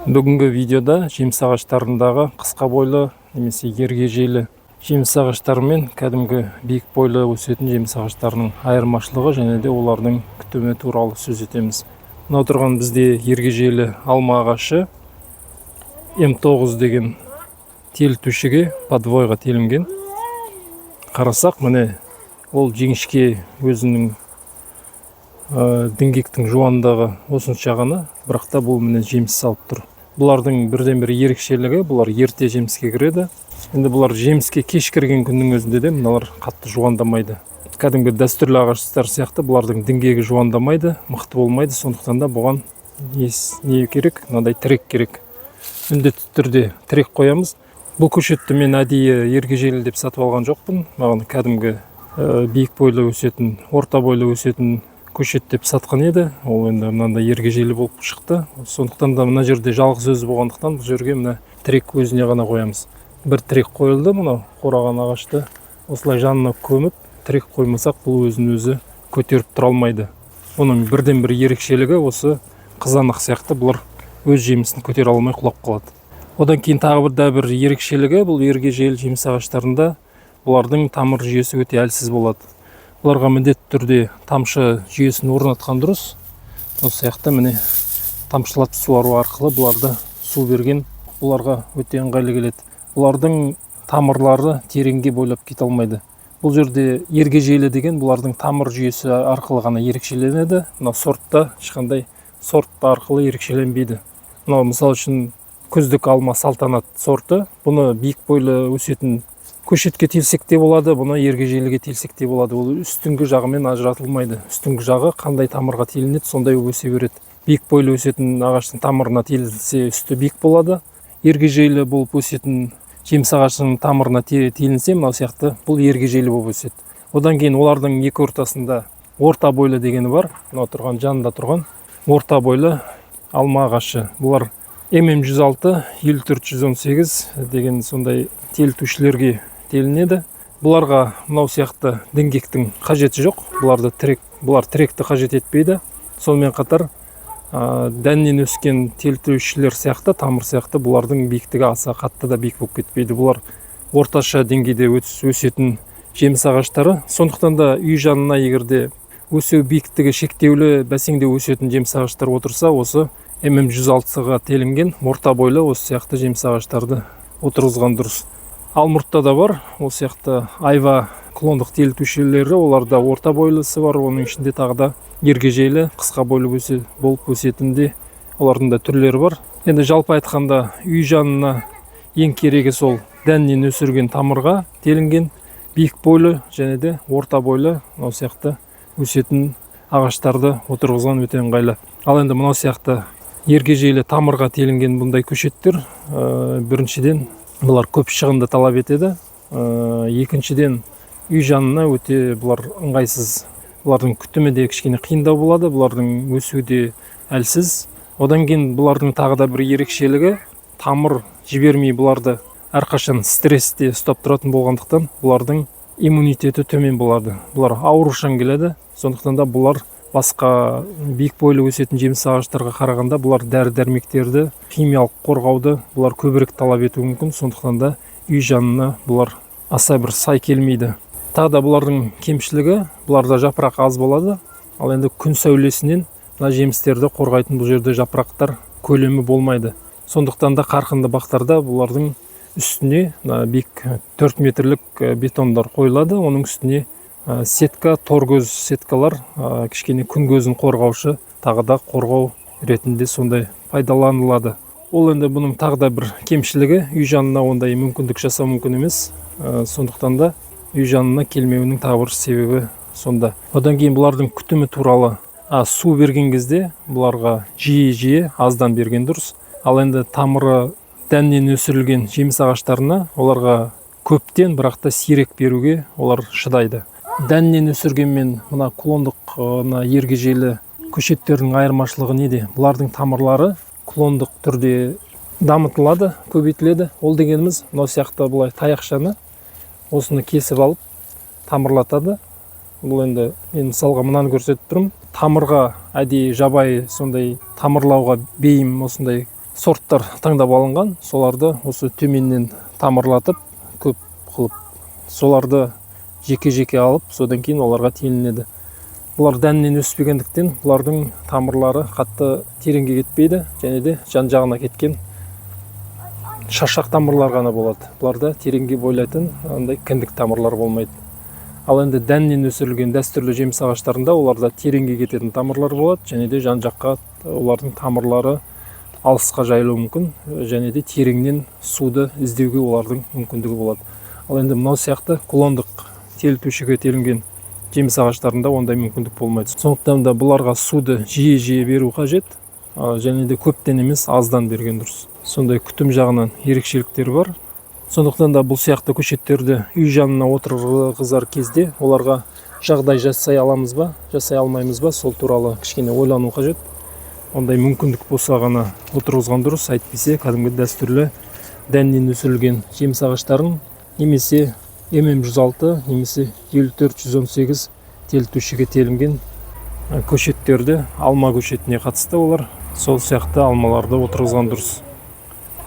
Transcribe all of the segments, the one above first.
Бүгінгі видеода жеміс ағаштарындағы қысқа бойлы немесе ергежейлі жеміс ағаштары мен кәдімгі биік бойлы өсетін жеміс ағаштарының айырмашылығы және де олардың күтімі туралы сөз етеміз. Мынау тұрған бізде ергежейлі алма ағашы М9 деген телітушіге, подвойға телінген. Қарасақ, міне, ол жіңішке, өзінің діңгектің жуандығы осынша ғана, бірақ та бұл, міне, жеміс салып тұр. Бұлардың бірден бір ерекшелігі: бұлар ерте жеміске кіреді. Енді бұлар жеміске кеш кірген күннің өзінде де мыналар қатты жуандамайды. Кәдімгі дәстүрлі ағаштар сияқты бұлардың діңгегі жуандамайды, мықты болмайды. Сондықтан да бұған не керек? Мынандай тірек керек. Міндетті түрде тірек қоямыз. Бұл көшетті мен әдейі ергежейлі деп сатып алған жоқпын. Маған кәдімгі биік бойлы өсетін, орта бойлы өсетін көшет деп сатқан еді. Ол енді мынандай ергежейлі болып шықты. Сондықтан да мына жерде жалғыз өзі болғандықтан, бұл жерге, мына, тірек өзіне ғана қоямыз. Бір тірек қойылды. Мынау қураған ағашты осылай жанына көміп, тірек қоймасақ, бұл өзін өзі көтеріп тұра алмайды. Бұның бірден бір ерекшелігі осы: қызанақ сияқты бұлар өз жемісін көтере алмай құлап қалады. Одан кейін тағы бір да бір ерекшелігі: бұл ергежейлі жеміс ағаштарында бұлардың тамыр жүйесі өте әлсіз болады. Бұларға міндетті түрде тамшы жүйесін орнатқан дұрыс. Осы сияқты, міне, тамшылатып суару арқылы бұларды су берген бұларға өте ыңғайлы келеді. Бұлардың тамырлары тереңге бойлап кете алмайды. Бұл жерде ергежейлі деген бұлардың тамыр жүйесі арқылы ғана ерекшеленеді. Мына сортта ешқандай сорт арқылы ерекшеленбейді. Мынау, мысалы үшін, күздік алма Салтанат сорты. Бұны биік бойлы өсетін көшетке телсек те болады, бұны ергежейліге телсек те болады. Ол үстіңгі жағымен ажыратылмайды. Үстіңгі жағы қандай тамырға телінеді, сондай өсе береді. Биік бойлы өсетін ағаштың тамырына телінсе, үсті биік болады. Ергежейлі болып өсетін жеміс ағашының тамырына телінсе, мынау сияқты, бұл ергежейлі болып өседі. Одан кейін олардың екі ортасында орта бойлы дегені бар. Мынау тұрған, жанында тұрған орта бойлы алма ағашы. Бұлар ММ 106, 5418 деген сондай телітушілерге телінеді. Бұларға мынау сияқты діңгектің қажеті жоқ. Бұларды тірек, бұлар тіректі қажет етпейді. Сонымен қатар дәннен өскен телітушілер сияқты, тамыр сияқты бұлардың биіктігі аса қатты да биік болып кетпейді. Бұлар орташа деңгейде өсетін жеміс ағаштары. Сондықтан да үй жанына егер де өсу биіктігі шектеулі, бәсеңдеу өсетін жеміс ағаштар отырса, осы ММ 106-ға телінген орта бойлы осы сияқты жеміс ағаштарды отырғызған дұрыс. Алмұртта да бар осы сияқты айва клондық телітушілері. Оларда орта бойлысы бар, оның ішінде тағы да ергежейлі, қысқа бойлы болып өсетін де, олардың да түрлері бар. Енді жалпы айтқанда, үй жанына ең керегі сол дәннен өсірген тамырға телінген биік бойлы және де орта бойлы мынау сияқты өсетін ағаштарды отырғызған өте ыңғайлы. Ал енді мынау сияқты ергежейлі тамырға телінген бұндай көшеттер, біріншіден, бұлар көп шығынды талап етеді. Екіншіден, үй жанына өте бұлар ыңғайсыз. Бұлардың күтімі де кішкене қиындау болады, бұлардың өсуі де әлсіз. Одан кейін бұлардың тағы да бір ерекшелігі: тамыр жібермей, бұларды әрқашан стрессте ұстап тұратын болғандықтан, бұлардың иммунитеті төмен болады, бұлар аурушаң келеді. Сондықтан да бұлар басқа биік бойлы өсетін жеміс ағаштарға қарағанда, бұлар дәрі дәрмектерді, химиялық қорғауды бұлар көбірек талап етуі мүмкін. Сондықтан да үй жанына бұлар аса бір сай келмейді. Тағы да бұлардың кемшілігі: бұларда жапырақ аз болады. Ал енді күн сәулесінен мына жемістерді қорғайтын бұл жерде жапырақтар көлемі болмайды. Сондықтан да қарқынды бақтарда бұлардың үстіне мына биік 4 метрлік бетондар қойылады. Оның үстіне сетка, торкөз сеткалар, кішкене күн көзін қорғаушы, тағы да қорғау ретінде сондай пайдаланылады. Ол енді бұның тағы да бір кемшілігі: үй жанына ондай мүмкіндік жасау мүмкін емес. Сондықтан да үй жанына келмеуінің тағы бір себебі сонда. Одан кейін бұлардың күтімі туралы. Су берген кезде бұларға жиі жиі аздан берген дұрыс. Ал енді тамыры дәннен өсірілген жеміс ағаштарына, оларға көптен, бірақ та сирек беруге олар шыдайды. Дәннен өсіргенмен мына клондық, мына ергежейлі көшеттердің айырмашылығы неде? Бұлардың тамырлары клондық түрде дамытылады, көбейтіледі. Ол дегеніміз мынау сияқты былай таяқшаны, осыны кесіп алып тамырлатады. Бұл енді мен мысалға мынаны көрсетіп тұрмын. Тамырға әдейі жабайы сондай тамырлауға бейім осындай Сорттар таңдап алынған, соларды осы төменнен тамырлатып, көп қылып, соларды жеке-жеке алып, содан кейін оларға телінеді. Бұлар дәннен өспегендіктен бұлардың тамырлары қатты тереңге кетпейді және де жан-жағына кеткен шашақ тамырлар ғана болады. Бұларда тереңге бойлайтын андай кіндік тамырлар болмайды. Ал енді дәннен өсірілген дәстүрлі жеміс ағаштарында оларда тереңге кететін тамырлар болады және де жан-жаққа олардың тамырлары алысқа жайылуы мүмкін және де тереңнен суды іздеуге олардың мүмкіндігі болады. Ал енді мынау сияқты клондық телітушіге телінген жеміс ағаштарында ондай мүмкіндік болмайды. Сондықтан да бұларға суды жиі-жиі беру қажет, және де көптен емес, аздан берген дұрыс. Сондай күтім жағынан ерекшеліктері бар. Сондықтан да бұл сияқты көшеттерді үй жанына отырғызар кезде оларға жағдай жасай аламыз ба, жасай алмаймыз ба, сол туралы кішкене ойлану қажет. Ондай мүмкіндік болса ғана отырғызған дұрыс, әйтпесе кәдімгі дәстүрлі дәннен өсірілген жеміс ағаштарын немесе ММ 106 немесе 54 118 телітушіге телінген көшеттерді, алма көшетіне қатысты олар сол сияқты алмаларды отырғызған дұрыс.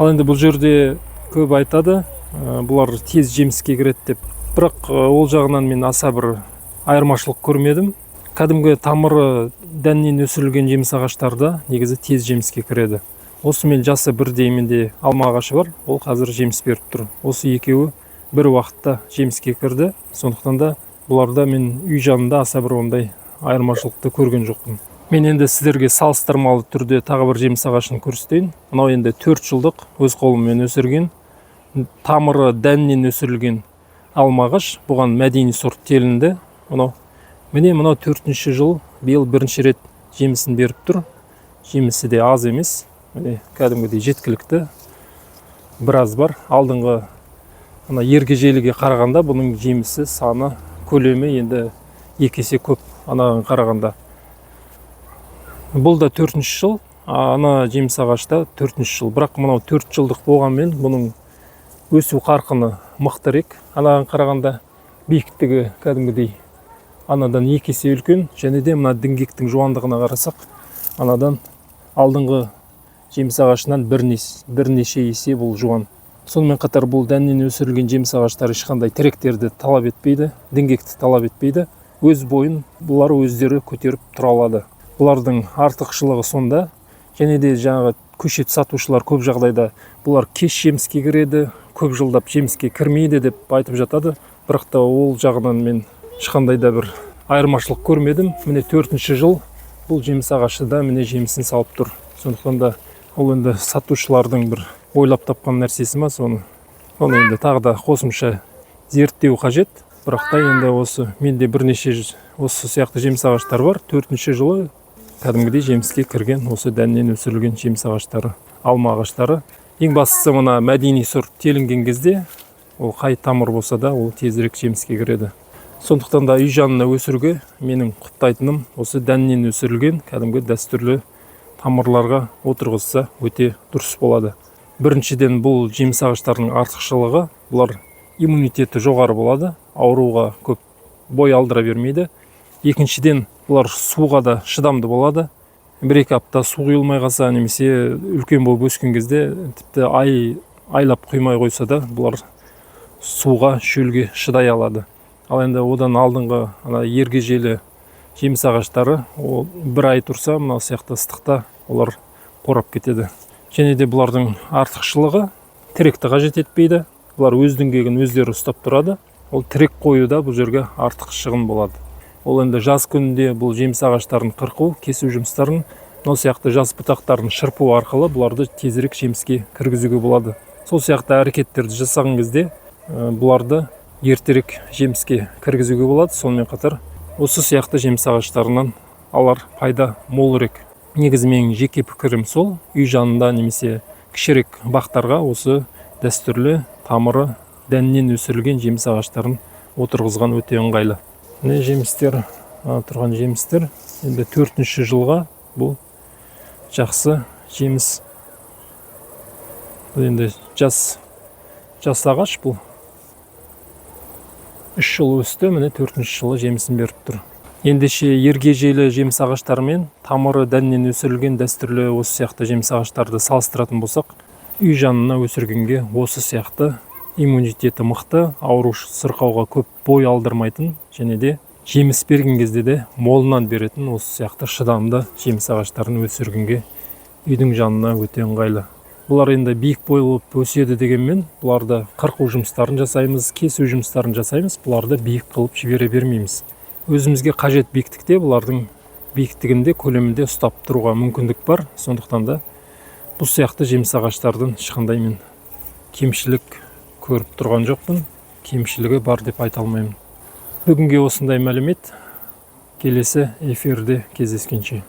Ал енді бұл жерде көп айтады, бұлар тез жеміске кіреді деп. Бірақ ол жағынан мен аса бір айырмашылық көрмедім. Кәдімгі тамыры дәннен өсірілген жеміс ағаштарда негізі тез жеміске кіреді. Осымен жасы бірдей менде алма ағашы бар, ол қазір жеміс беріп тұр. Осы екеуі бір уақытта жеміске кірді. Сондықтан да бұларда мен үй жанында аса бір ондай айырмашылықты көрген жоқпын. Мен енді сіздерге салыстырмалы түрде тағы бір жеміс ағашын көрсетейін. Мынау енді 4 жылдық өз қолыммен өсірген, тамыры дәннен өсірілген алма ағаш. Бұған мәдени сорт телінді. Мынау міне, мынау 4-ші жыл, биыл бірінші рет жемісін беріп тұр. Жемісі де аз емес, міне кәдімгідей жеткілікті, біраз бар. Алдыңғы ана ергежейліге қарағанда бұның жемісі саны, көлемі енді 2 есе көп анаған қарағанда. Бұл да 4-ші жыл, ана жеміс ағашта 4-ші жыл. Бірақ мынау 4 жылдық болғанмен бұның өсу қарқыны мықтырек анаған қарағанда, биіктігі кәдімгідей анадан 2 есе үлкен. Және де мына діңгектің жуандығына қарасақ, анадан алдыңғы жеміс ағашынан бірнеше есе бұл жуан. Сонымен қатар бұл дәннен өсірілген жеміс ағаштары ешқандай тіректерді талап етпейді, діңгекті талап етпейді. Өз бойын бұлар өздері көтеріп тұра алады. Бұлардың артықшылығы сонда. Және де жаңағы көшет сатушылар көп жағдайда бұлар кеш жеміске кіреді, көп жылдап жеміске кірмейді деп айтып жатады. Бірақ та ол жағынан мен ешқандай да бір айырмашылық көрмедім. Міне 4-ші жыл бұл жеміс ағашы да міне жемісін салып тұр. Сондықтан да ол енді сатушылардың бір ойлап тапқан нәрсесі ма, соны енді тағы да қосымша зерттеу қажет. Бірақ та енді осы менде бірнеше осы сияқты жеміс ағаштары бар. 4-ші жылы кәдімгідей жеміске кірген осы дәннен өсірілген жеміс ағаштары, алма ағаштары. Ең бастысы мына мәдени сорт телінген кезде ол қай тамыр болса да ол тезірек жеміске кіреді. Сондықтан да үй жанына өсіруге менің құптайтыным осы дәннен өсірілген кәдімгі дәстүрлі тамырларға отырғызса өте дұрыс болады. Біріншіден, бұл жеміс ағаштарының артықшылығы бұлар иммунитеті жоғары болады, ауруға көп бой алдыра бермейді. Екіншіден, бұлар суға да шыдамды болады. 1-2 апта су құйылмай қалса немесе үлкен болып өскен кезде тіпті айлап құймай қойса да бұлар суға, шөлге шыдай алады. Ал енді одан алдыңғы ана ергежейлі жеміс ағаштары ол бір ай тұрса мынау сияқты ыстықта олар қурап кетеді. Және де бұлардың артықшылығы тіректі қажет етпейді. Бұлар өз діңгегін өздері ұстап тұрады. Ол тірек қоюда бұл жерге артық шығын болады. Ол енді жаз күнінде бұл жеміс ағаштарын қырқу, кесу жұмыстарын мынау сияқты жас бұтақтарын шырпу арқылы бұларды тезірек жеміске кіргізуге болады. Сол сияқты әрекеттерді жасаған кезде бұларды ертерек жеміске кіргізуге болады. Сонымен қатар осы сияқты жеміс ағаштарынан алар пайда молырақ. Негізі менің жеке пікірім сол, үй жанында немесе кішірек бақтарға осы дәстүрлі тамыры дәннен өсірілген жеміс ағаштарын отырғызған өте ыңғайлы. Міне жемістер, тұрған жемістер. Енді 4-ші жылға бұл жақсы жеміс. Бұл енді жас ағаш бұл. 3 жыл өсті, міне 4-ші жылы жемісін беріп тұр. Ендеше, ергежейлі жеміс ағаштары мен тамыры дәннен өсірілген дәстүрлі осы сияқты жеміс ағаштарды салыстыратын болсақ, үй жанына өсіргенге осы сияқты иммунитеті мықты, ауру сырқауға көп бой алдырмайтын және де жеміс берген кезде де молынан беретін осы сияқты шыдамды жеміс ағаштарын өсіргенге үйдің жанына өте ыңғайлы. Бұлар енді биік болып өседі дегенмен, бұларды қырқу жұмыстарын жасаймыз, кесу жұмыстарын жасаймыз, бұларды биік қылып жібере бермейміз. Өзімізге қажет биіктікте, бұлардың биіктігінде, көлемінде ұстап тұруға мүмкіндік бар. Сондықтан да бұл сияқты жеміс ағаштардың ешқандай мен кемшілік көріп тұрған жоқпын, кемшілігі бар деп айта алмаймын. Бүгінге осындай мәлімет. Келесі эфирде кездескенше.